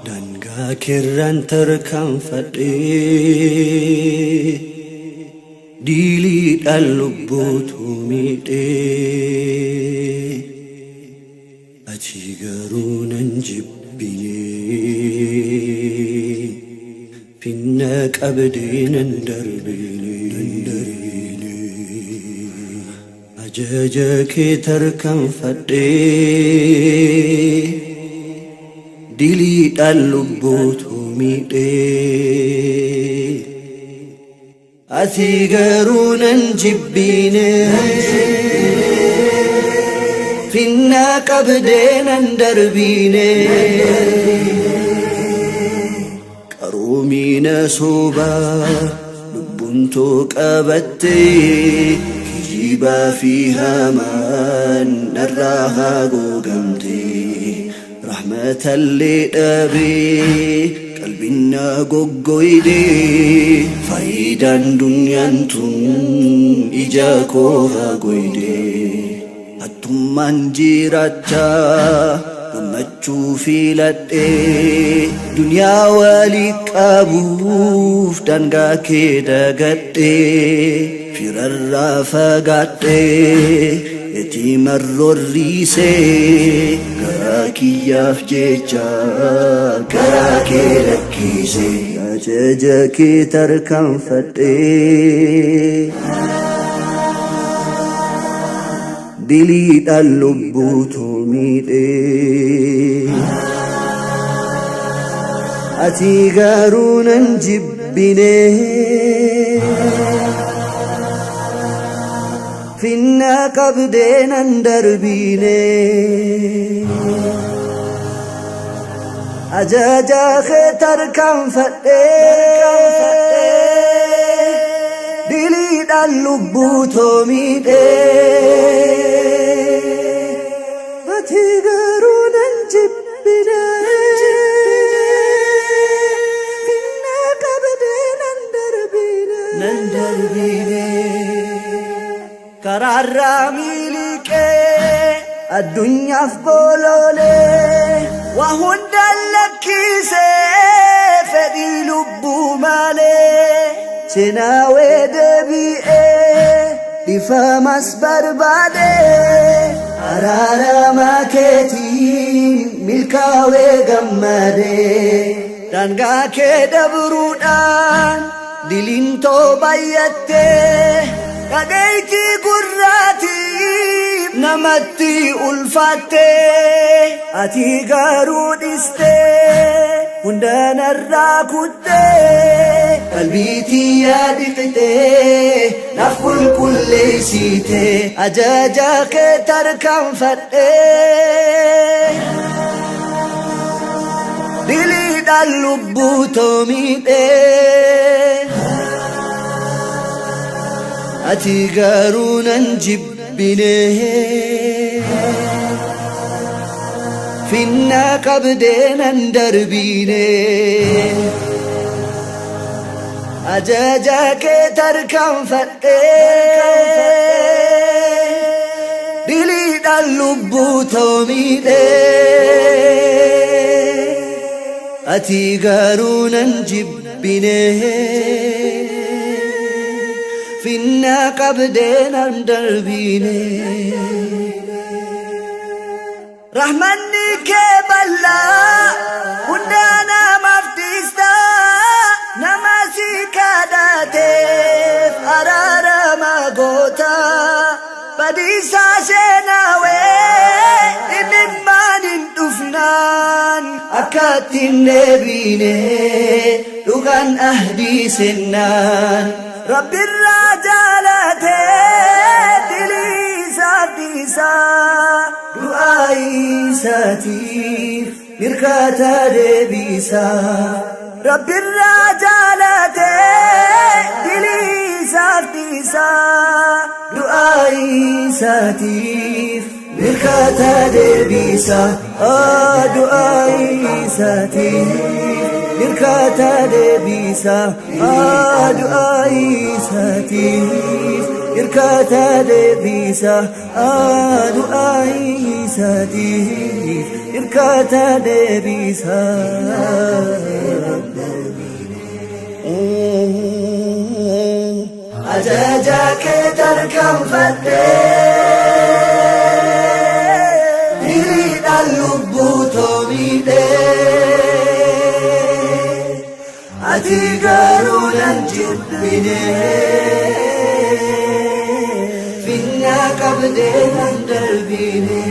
Daangaa keerraan tarkaanfadhee diiliidhaan lubbuutu miidhee ati garuu nan jibbinee finna qabdee nan darbine ajaja kee tarkaanfadhee diliidhaan lubbuutu miidhee ati garuu nan jibbine finna qabdee nan darbine qaroomina sobaa lubbuun too qabattee kijibaa fi hamaan narraa haguugamtee rahmatallee dhabee qalbiin goggoydee faayidaan dunyaan tun ija koo hagoydee hattummaan jiraachaa gammachuu filadhee duniyaa walii qabuuf daangaa kee dagadhee firarraa fagaadhee yatiima rorriisee garaa kiyyaaf jecha garaa kee lakkisee ajaja kee tarkaanfadhee diliidhaan lubbuutu miidhee ati garuu nan jibbinee finna qabdee nan darbine ajaja kee tarkaanfadhee diliidhaan lubbuutoo miidhee ati garuu nan jibbine finna qabdee nan darbine nan darbine karaarraa miliqee addunyaaf boloolee waa hundaan lakkisee fedhii lubbuu malee seenaawee deebi'ee dhiifamas barbaadee araarama keetiin milkaawee gammadee daangaa kee dabruudhaan dilintoo baay'attee dhageettii gurraatiif namatti ulfaattee ati garuu dhistee hunda narraa kuttee qalbii tiyyaa dhiqxee naaf qulqulleessitee ajaja kee tarkaanfadhee diliidhaan lubbuutoo miidhee ati garuu nan jibbine finna qabdee nan darbine ajaja kee tarkaanfadhee diliidhaan lubbuutoo miidhee ati garuu nan jibbine finna qabdee nan darbine rahmanni kee bal'aa hundaa namaaf dhiista nama si kadhateef araarama goota badiisaa seenaawee imimmaan hin dhufnaan akkatti hin deebine dhugaan ahdii sennaan Rabbirraa jaalatee diliisaaf dhiisaa du'aa isaatiif mirkata deebisaa Rabbirraa jaalatee diliisaaf dhiisaa du'aa Isaatiif mirkaata deebisa, du'aa isaatiif mirkaata deebisa, du'aa isaatiif mirkaata deebisa, du'aa isaatiif mirkaata deebisa. Ajaja kee tarkaanfadhee hiriidhaan lubbuu too miidhee, ati garuu nan jibbine, finyaa qabdee nan darbine.